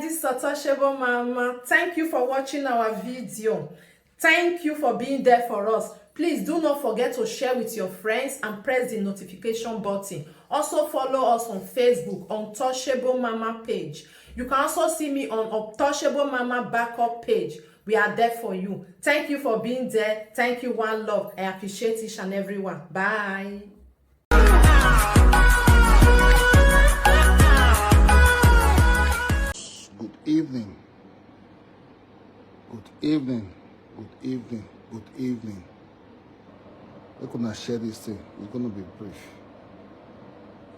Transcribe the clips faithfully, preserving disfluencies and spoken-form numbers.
This is Untouchable Mama. Thank you for watching our video. Thank you for being there for us. Please do not forget to share with your friends and press the notification button. Also follow us on Facebook, Untouchable Mama page. You can also see me on Untouchable Mama backup page. We are there for you. Thank you for being there. Thank you, one love. I appreciate each and every one. Bye. Good evening. Good evening. Good evening. Good evening. We're gonna share this thing. It's gonna be brief.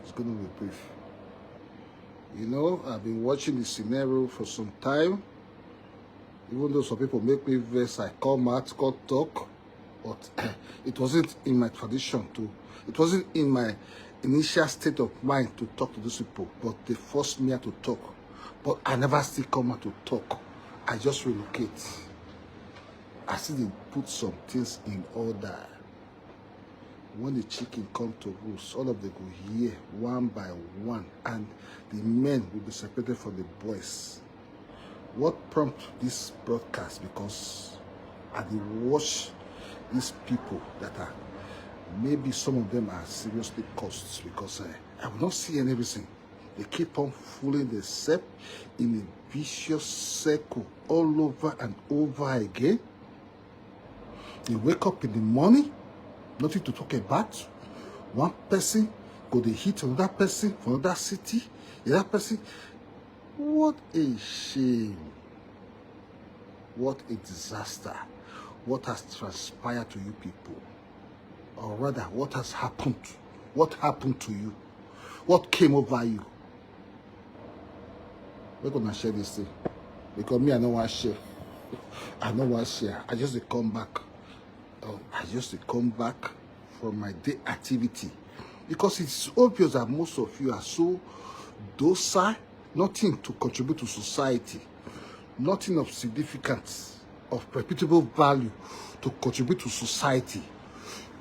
It's gonna be brief. You know, I've been watching the scenario for some time. Even though some people make me vex, I come out, come talk. But it wasn't in my tradition to, it wasn't in my initial state of mind to talk to these people, but they forced me to talk. But I never still come out to talk. I just relocate. I still dey put some things in order. When the chicken come to roost, all of them go hear one by one, and the men will be separated from the boys. What prompt this broadcast? Because I dey watch these people that are, maybe some of them are seriously cursed, because uh, I will not see any reason. They keep on fooling themselves in a vicious circle all over and over again. They wake up in the morning, nothing to talk about. One person go dey hit another person for another city. Another person. What a shame. What a disaster. What has transpired to you people? Or rather, what has happened? What happened to you? What came over you? We're gonna share this thing. Because me, I no wan share. I no wan share. I just dey come back. Oh, I just dey come back from my day activity. Because it's obvious that most of you are so docile, nothing to contribute to society, nothing of significance, of reputable value to contribute to society.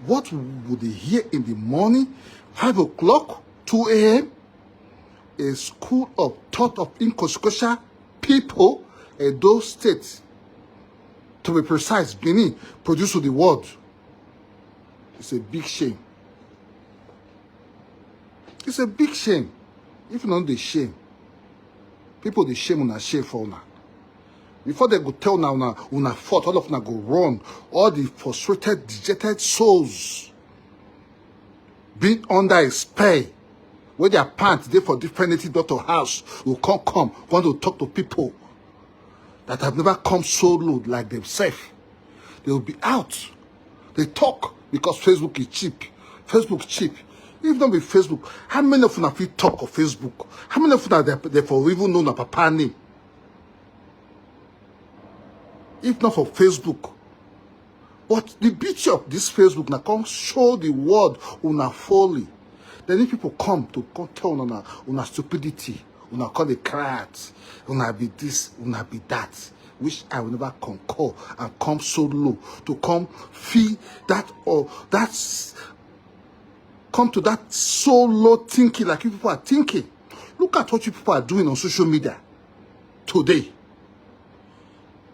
What would they hear in the morning, five o'clock, two a.m.? A school of thought of inconsequential people, Edo State, to be precise, Benin, produce to the world. It's a big shame. It's a big shame. If not the shame, people dey shame una shame for una. Before they go tell una, una, una fault, all of una go run. All the frustrated, dejected souls being under a spell, where their pants dey for different native doctor house, will come, come, want to talk to people that have never come so low like themselves. They will be out. They talk because Facebook is cheap. Facebook cheap. If not be Facebook, how many of una fit talk on Facebook? How many of una they, they for even know na papa name? If not for Facebook, but the beauty of this Facebook na come show the world una folly. Then if people come to come tell una, una stupidity, una call the crowd, una be this, una be that, which I will never concur and come so low to come feel that or that's come to that so low thinking like you people are thinking. Look at what you people are doing on social media today.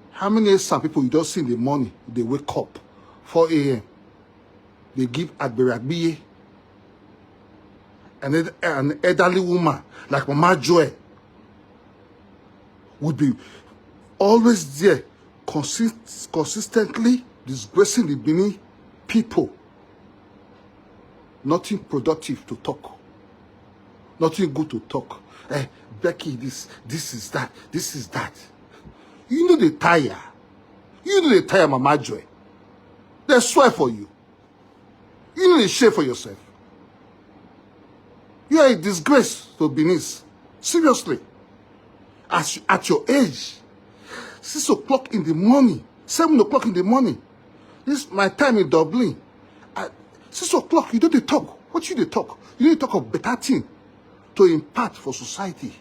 How many some people you just see in the morning, they wake up four a.m., they give Agbere Agbiye, an, ed- an elderly woman like Mama Joy would be always there, consist- consistently disgracing the Benin people. Nothing productive to talk. Nothing good to talk. Eh, Becky, this, this is that, this is that. You know they tire. You know they tire, Mama Joy. They swear for you. You know they share for yourself. You are a disgrace to Benin. Seriously. As you, at your age, six o'clock in the morning, seven o'clock in the morning, this my time in Dublin. At six o'clock, you don't dey talk. What you dey talk? You dey talk of better thing to impart for society.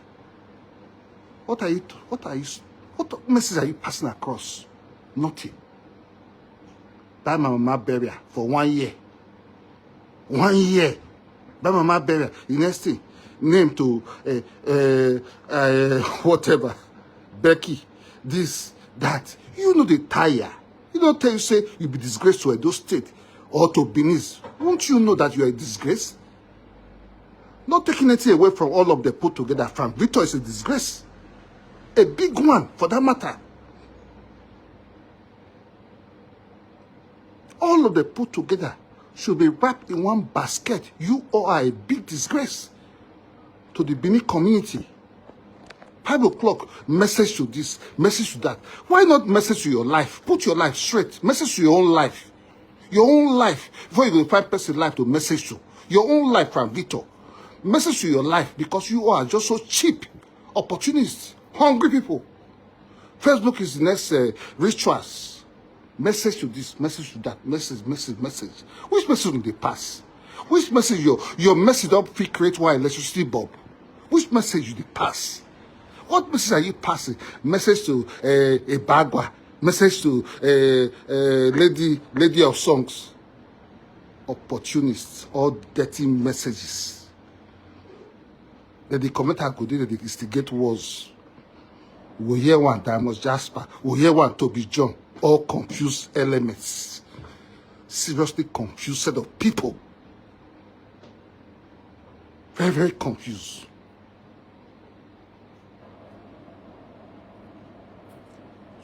What are you? What are you? What message are you passing across? Nothing. Buy my mama burial for one year. One year. Buy my mama burial. The next thing, name to uh, uh, uh, whatever. Becky, this, that. You know they tire. You don't tell you say you be disgrace to Edo State or to Benin. Won't you know that you are a disgrace? Not taking anything away from all of them put together. Frank Victor is a disgrace. A big one, for that matter. All of them put together should be wrapped in one basket. You all are a big disgrace to the Benin community. Five o'clock, message to this, message to that. Why not message to your life? Put your life straight. Message to your own life. Your own life. Before you go find person life to message to. Your own life, Frank Victor. Message to your life, because you are just so cheap. Opportunists. Hungry people. Facebook is the next, uh, rituals. Message to this, message to that, message, message, message. Which message will they pass? Which message your, your message don't fit create one electricity bulb? Which message you dey pass? What message are you passing? Message to, uh, Ibagwa, message to, uh, uh, lady, lady of songs. Opportunists, all dirty messages. Then the commenter go dey, they instigate wars. We hear one Diamond Jasper, we hear one Toby John, all confused elements. Seriously confused set of people. Very, very confused.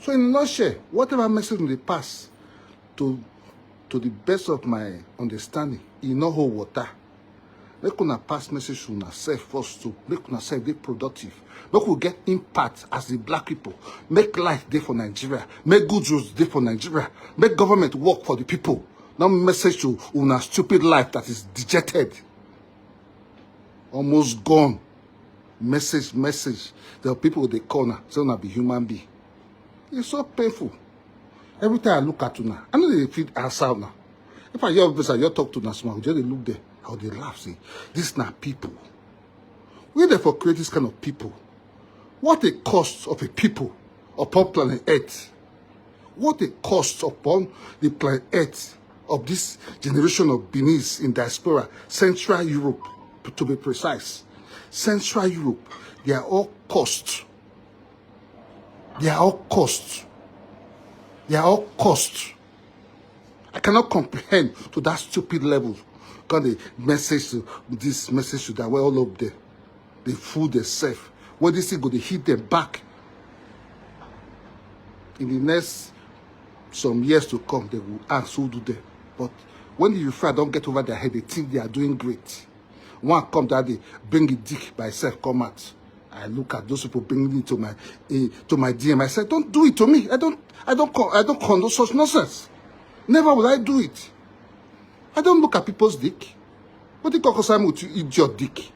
So in a nutshell, whatever message we dey pass, to, to the best of my understanding, e no hold water. Make una pass message to una sef first too. Make una sef dey productive. Make we get impact as the black people. Make life dey for Nigeria. Make good roads dey for Nigeria. Make government work for the people. No message to una stupid life that is dejected. Almost gone. Message, message. The people dey call una, say una be human being. It's so painful. Every time I look at una, I no dey fit answer una. If I hear officer, you talk to una small, I just dey look there. I go dey laugh, say, "This na people. Where they for create this kind of people? What a cost of a people upon planet Earth? What a cost upon the planet Earth of this generation of Benis in diaspora, Central Europe, to be precise. Central Europe, they are all cost. They are all cost. They are all cost." I cannot comprehend to that stupid level. Come dey message to this, message to that, where all of them, they fool themselves. When this thing go, they hit them back. In the next some years to come, they will ask who do them. But when the Euphrates don't get over their head, they think they are doing great. One come that day, bring a dick by himself, come out. I look at those people bringing it to my, eh, to my D M. I said, "Don't do it to me. I don't, I don't, con- I don't condone such nonsense. Never will I do it. I don't look at people's dick. What the cock sign with you, idiot dick?"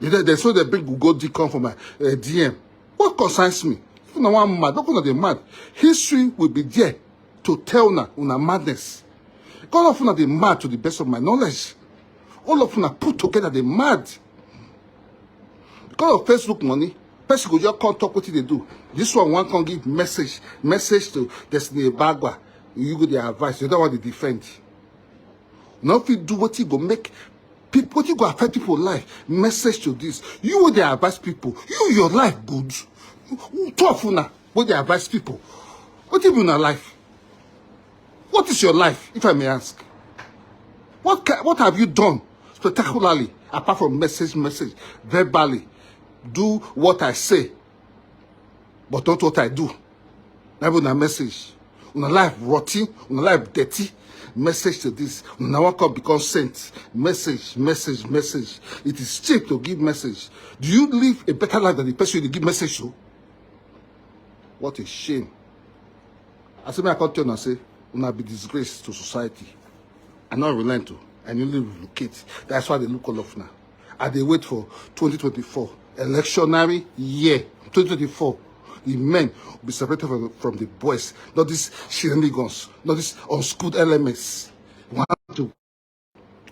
They, they, they so they bring Google dick come for my, uh, D M. What concerns me? If no one mad, don't go dey mad. History will be there to tell una, una madness. All of una dey mad to the best of my knowledge. All of una put together dey mad. Because of Facebook money, person go just come talk wetin dey do. This one wan come give message, message to Destiny Ibagwa. You go dey advise, you don't want to defend. No fit do wetin go make people, wetin go affect people life. Message to this. You wey dey advise people, you, your life good. Two of una wey dey advise people. Wetin be una life? What is your life, if I may ask? What ca- what have you done spectacularly apart from message, message, verbally? Do what I say, but not what I do. That be una message. Una life rotten, una life dirty. Message to this. Una wan come become saint. Message, message, message. It is cheap to give message. Do you live a better life than the person you dey give message to? What a shame. I say, make I come tell una say, una be disgrace to society. I no relent o. I newly relocate. That's why they look all of now. I dey wait for twenty twenty-four electionary year. twenty twenty-four, the men will be separated from, from the boys. Not these shenanigans, not these unschooled elements. We want to,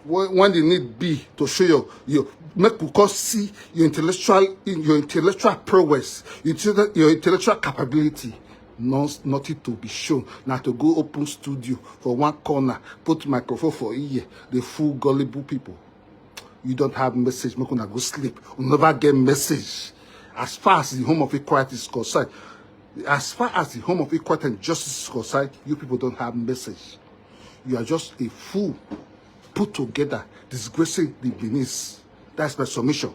when, when the need be to show your, your, make we come see your intellectual, your intellectual prowess, your, intellectual- your intellectual capability. No, nothing to be shown. Now to go open studio for one corner, put microphone for ear, the fool gullible people. You don't have message, make una go sleep. You never get message. As far as the home of equality is concerned, as far as the home of equality and justice is concerned, you people don't have message. You are just a fool put together, disgracing the Benin. That's my submission.